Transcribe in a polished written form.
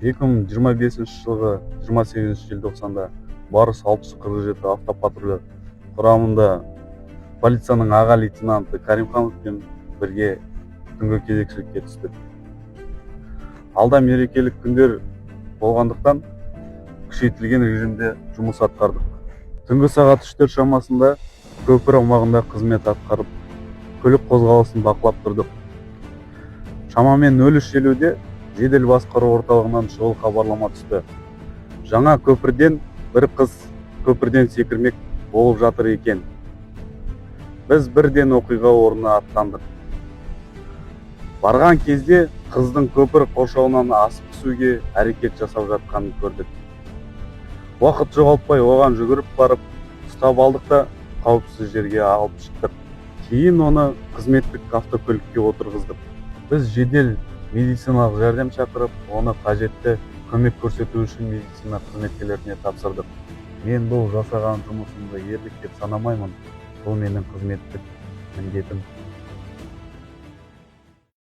2025 жылғы 28 желтоқсанда «Барыс 647» автопатрулі құрамында полицияның аға лейтенанты Каримхановпен бірге түнгі кезекшілікке түстік. Алда мерекелік күндер болғандықтан, күшейтілген режимде жұмыс атқардық. Түнгі сағат 3-тер шамасында көпір аумағында қызмет атқарып, көлік қозғалысын бақылап тұрдық. Шамамен 03:50-де жедел басқару орталығынан шұғыл хабарлама түсті: жаңа көпірден бір қыз көпірден секірмек болып жатыр екен. Біз бірден оқиға орнына аттандық. Барған кезде қыздың көпір қоршауынан асып түсуге әрекет жасап жатқанын көрдік. Уақыт жоғалтпай, оған жүгіріп барып, ұстап алдық та, қауіпсіз жерге алып шықтық. Кейін оны қызметтік автокөлікке отырғыздық. Біз жедел медициналық жәрдем шақырып, оны қажетті көмек көрсету үшін медицина қызметкерлеріне тапсырдық. Мен бұл жасаған жұмысымды ерлік деп санамаймын, бұл менің қызметтік міндетім.